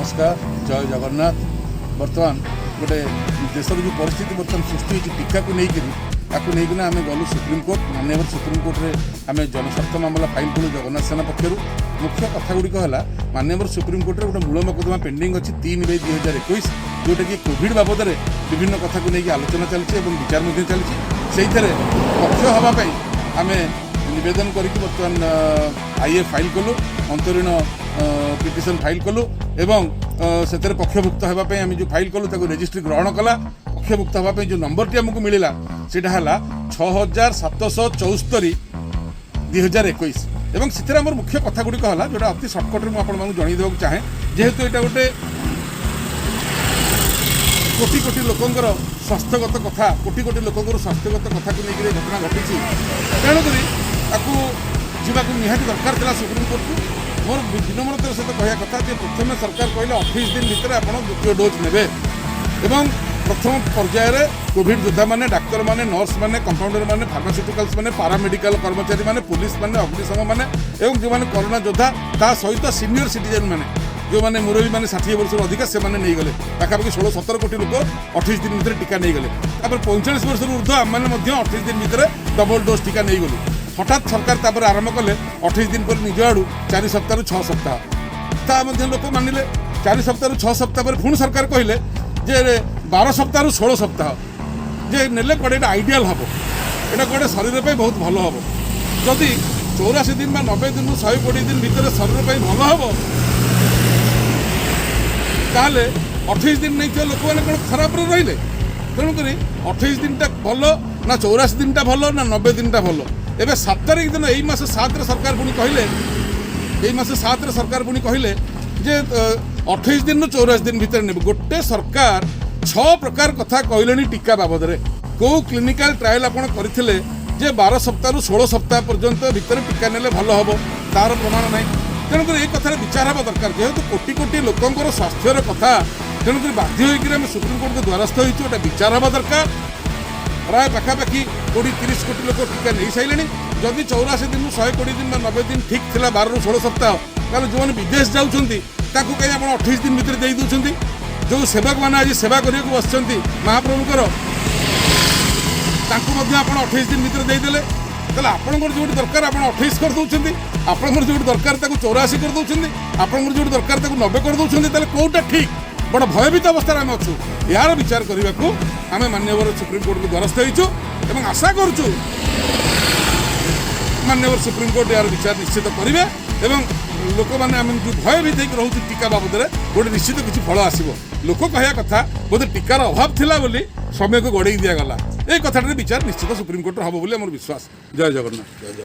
ନମସ୍କାର, ଜୟ ଜଗନ୍ନାଥ। ବର୍ତ୍ତମାନ ଗୋଟେ ଦେଶର ଯେଉଁ ପରିସ୍ଥିତି ବର୍ତ୍ତମାନ ସୃଷ୍ଟି ହେଇଛି ଟୀକାକୁ ନେଇକରି, ତାକୁ ନେଇକିନା ଆମେ ଗଲୁ ସୁପ୍ରିମକୋର୍ଟ। ମାନ୍ୟବର ସୁପ୍ରିମକୋର୍ଟରେ ଆମେ ଜନସ୍ୱାର୍ଥ ମାମଲା ଫାଇଲ୍ କଲୁ ଜଗନ୍ନାଥ ସେନା ପକ୍ଷରୁ। ମୁଖ୍ୟ କଥା ଗୁଡ଼ିକ ହେଲା, ମାନ୍ୟବର ସୁପ୍ରିମକୋର୍ଟରେ ଗୋଟେ ମୂଳ ମକଦ୍ଦମା ପେଣ୍ଡିଂ ଅଛି 3/2021, ଯେଉଁଟାକି କୋଭିଡ଼ ବାବଦରେ ବିଭିନ୍ନ କଥାକୁ ନେଇକି ଆଲୋଚନା ଚାଲିଛି ଏବଂ ବିଚାର ମଧ୍ୟ ଚାଲିଛି। ସେଇଥିରେ ପକ୍ଷ ହେବା ପାଇଁ ଆମେ ନିବେଦନ କରିକି ବର୍ତ୍ତମାନ ଆଇଏ ଫାଇଲ୍ କଲୁ, ଅନ୍ତରୀଣ ପିଟିସନ୍ ଫାଇଲ୍ କଲୁ ଏବଂ ସେଥିରେ ପକ୍ଷଭୁକ୍ତ ହେବା ପାଇଁ ଆମେ ଯେଉଁ ଫାଇଲ୍ କଲୁ, ତାକୁ ରେଜିଷ୍ଟ୍ରି ଗ୍ରହଣ କଲା। ପକ୍ଷଭୁକ୍ତ ହେବା ପାଇଁ ଯେଉଁ ନମ୍ବରଟି ଆମକୁ ମିଳିଲା, ସେଇଟା ହେଲା 6774/2021। ଏବଂ ସେଥିରେ ଆମର ମୁଖ୍ୟ କଥା ଗୁଡ଼ିକ ହେଲା, ଯେଉଁଟା ଅତି ସର୍ଟକଟ୍ରେ ମୁଁ ଆପଣମାନଙ୍କୁ ଜଣାଇ ଦେବାକୁ ଚାହେଁ। ଯେହେତୁ ଏଇଟା ଗୋଟେ କୋଟି କୋଟି ଲୋକଙ୍କର ସ୍ୱାସ୍ଥ୍ୟଗତ କଥା, କୋଟି କୋଟି ଲୋକଙ୍କର ସ୍ୱାସ୍ଥ୍ୟଗତ କଥାକୁ ନେଇକରି ଏ ଘଟଣା ଘଟିଛି, ତେଣୁକରି ତାକୁ ଯିବାକୁ ନିହାତି ଦରକାର ଥିଲା ସୁପ୍ରିମକୋର୍ଟକୁ। ମୋର ବିନମ୍ରତାର ସହିତ କହିବା କଥା ଯେ ପ୍ରଥମେ ସରକାର କହିଲେ 28 ଦିନ ଭିତରେ ଆପଣ ଦ୍ୱିତୀୟ ଡୋଜ୍ ନେବେ ଏବଂ ପ୍ରଥମ ପର୍ଯ୍ୟାୟରେ କୋଭିଡ ଯୋଦ୍ଧାମାନେ, ଡାକ୍ତରମାନେ, ନର୍ସମାନେ, କମ୍ପାଉଣ୍ଡରମାନେ, ଫାର୍ମାସ୍ୟୁଟିକାଲ୍ସ ମାନେ, ପାରାମେଡିକାଲ କର୍ମଚାରୀମାନେ, ପୋଲିସ ମାନେ, ଅଗ୍ନିଶମ ମାନେ ଏବଂ ଯେଉଁମାନେ କରୋନା ଯୋଦ୍ଧା, ତା ସହିତ ସିନିୟର ସିଟିଜେନ୍ ମାନେ, ଯେଉଁମାନେ ମୁରବୀମାନେ, 60 ବର୍ଷରୁ ଅଧିକା, ସେମାନେ ନେଇଗଲେ। ପାଖାପାଖି 16-17 କୋଟି ଲୋକ 28 ଦିନ ଭିତରେ ଟୀକା ନେଇଗଲେ। ତାପରେ 45 ବର୍ଷରୁ ଉର୍ଦ୍ଧ୍ୱ ଆମମାନେ ମଧ୍ୟ 28 ଦିନ ଭିତରେ ଡବଲ ଡୋଜ୍ ଟୀକା ନେଇଗଲୁ। ହଠାତ୍ ସରକାର ତାପରେ ଆରମ୍ଭ କଲେ 28 ଦିନ ପରେ ନିଜ ଆଡ଼ୁ 4 ସପ୍ତାହରୁ 6 ସପ୍ତାହ। ତା ମଧ୍ୟ ଲୋକ ମାନିଲେ। 4 ସପ୍ତାହରୁ 6 ସପ୍ତାହ ପରେ ପୁଣି ସରକାର କହିଲେ ଯେ 12 ସପ୍ତାହରୁ 16 ସପ୍ତାହ ଯେ ନେଲେ କୁଆଡ଼େ ଏଇଟା ଆଇଡ଼ିଆଲ ହେବ, ଏଇଟା କୁଆଡ଼େ ଶରୀର ପାଇଁ ବହୁତ ଭଲ ହେବ। ଯଦି 84 ଦିନ ବା 90 ଦିନରୁ 120 ଦିନ ଭିତରେ ଶରୀର ପାଇଁ ଭଲ ହେବ, ତାହେଲେ 28 ଦିନ ନେଇଥିବା ଲୋକମାନେ କ'ଣ ଖରାପରେ ରହିଲେ? ତେଣୁକରି 28 ଦିନଟା ଭଲ ନା 84 ଦିନଟା ଭଲ ନା 90 ଦିନଟା ଭଲ? ଏବେ 7 ତାରିଖ ଦିନ, ଏଇ ମାସ 7ରେ ସରକାର ପୁଣି କହିଲେ, ଏଇ ମାସ 7ରେ ସରକାର ପୁଣି କହିଲେ ଯେ 28 ଦିନରୁ 84 ଦିନ ଭିତରେ ନେବେ। ଗୋଟେ ସରକାର ଛଅ ପ୍ରକାର କଥା କହିଲେଣି ଟୀକା ବାବଦରେ। କେଉଁ କ୍ଲିନିକାଲ ଟ୍ରାଏଲ୍ ଆପଣ କରିଥିଲେ ଯେ 12 ସପ୍ତାହରୁ 16 ସପ୍ତାହ ପର୍ଯ୍ୟନ୍ତ ଭିତରେ ଟୀକା ନେଲେ ଭଲ ହେବ? ତାର ପ୍ରମାଣ ନାହିଁ। ତେଣୁକରି ଏଇ କଥାରେ ବିଚାର ହେବା ଦରକାର। ଯେହେତୁ କୋଟି କୋଟି ଲୋକଙ୍କର ସ୍ୱାସ୍ଥ୍ୟର କଥା, ତେଣୁକରି ବାଧ୍ୟ ହୋଇକରି ଆମେ ସୁପ୍ରିମକୋର୍ଟଙ୍କ ଦ୍ୱାରସ୍ଥ ହୋଇଛୁ। ଏଟା ବିଚାର ହେବା ଦରକାର। ପ୍ରାୟ ପାଖାପାଖି 20-30 କୋଟି ଲୋକ ଟୀକା ନେଇସାରିଲେଣି। ଯଦି 84 ଦିନରୁ 120 ଦିନ ବା 90 ଦିନ ଠିକ୍ ଥିଲା, 12ରୁ 16 ସପ୍ତାହ, ତାହେଲେ ଯେଉଁମାନେ ବିଦେଶ ଯାଉଛନ୍ତି, ତାଙ୍କୁ କାହିଁ ଆପଣ 28 ଦିନ ଭିତରେ ଦେଇ ଦେଉଛନ୍ତି? ଯେଉଁ ସେବକମାନେ ଆଜି ସେବା କରିବାକୁ ବସିଛନ୍ତି ମହାପ୍ରଭୁଙ୍କର, ତାଙ୍କୁ ମଧ୍ୟ ଆପଣ 28 ଦିନ ଭିତରେ ଦେଇଦେଲେ। ତାହେଲେ ଆପଣଙ୍କର ଯେଉଁଠି ଦରକାର ଆପଣ 28 କରିଦେଉଛନ୍ତି, ଆପଣଙ୍କର ଯେଉଁଠି ଦରକାର ତାକୁ 84 କରିଦେଉଛନ୍ତି, ଆପଣଙ୍କର ଯେଉଁଠି ଦରକାର ତାକୁ 90 କରିଦେଉଛନ୍ତି। ତାହେଲେ କେଉଁଟା ଠିକ୍? ବଡ଼ ଭୟଭୀତ ଅବସ୍ଥାରେ ଆମେ ଅଛୁ। ଏହାର ବିଚାର କରିବାକୁ ଆମେ ମାନ୍ୟବର ସୁପ୍ରିମକୋର୍ଟକୁ ଦ୍ୱାରସ୍ଥ ହେଇଛୁ ଏବଂ ଆଶା କରୁଛୁ ମାନ୍ୟବର ସୁପ୍ରିମକୋର୍ଟ ଏହାର ବିଚାର ନିଶ୍ଚିତ କରିବେ ଏବଂ ଲୋକମାନେ, ଆମେ ଯେଉଁ ଭୟଭୀତ ହେଇକି ରହୁଛୁ ଟୀକା ବାବଦରେ, ଗୋଟେ ନିଶ୍ଚିତ କିଛି ଫଳ ଆସିବ। ଲୋକ କହିବା କଥା, ବୋଧେ ଟୀକାର ଅଭାବ ଥିଲା ବୋଲି ସମୟକୁ ଗଡ଼େଇ ଦିଆଗଲା। ଏଇ କଥାଟାରେ ବିଚାର ନିଶ୍ଚିତ ସୁପ୍ରିମକୋର୍ଟରେ ହେବ ବୋଲି ଆମର ବିଶ୍ୱାସ। ଜୟ ଜଗନ୍ନାଥ, ଜୟ ଜଗନ୍ନାଥ।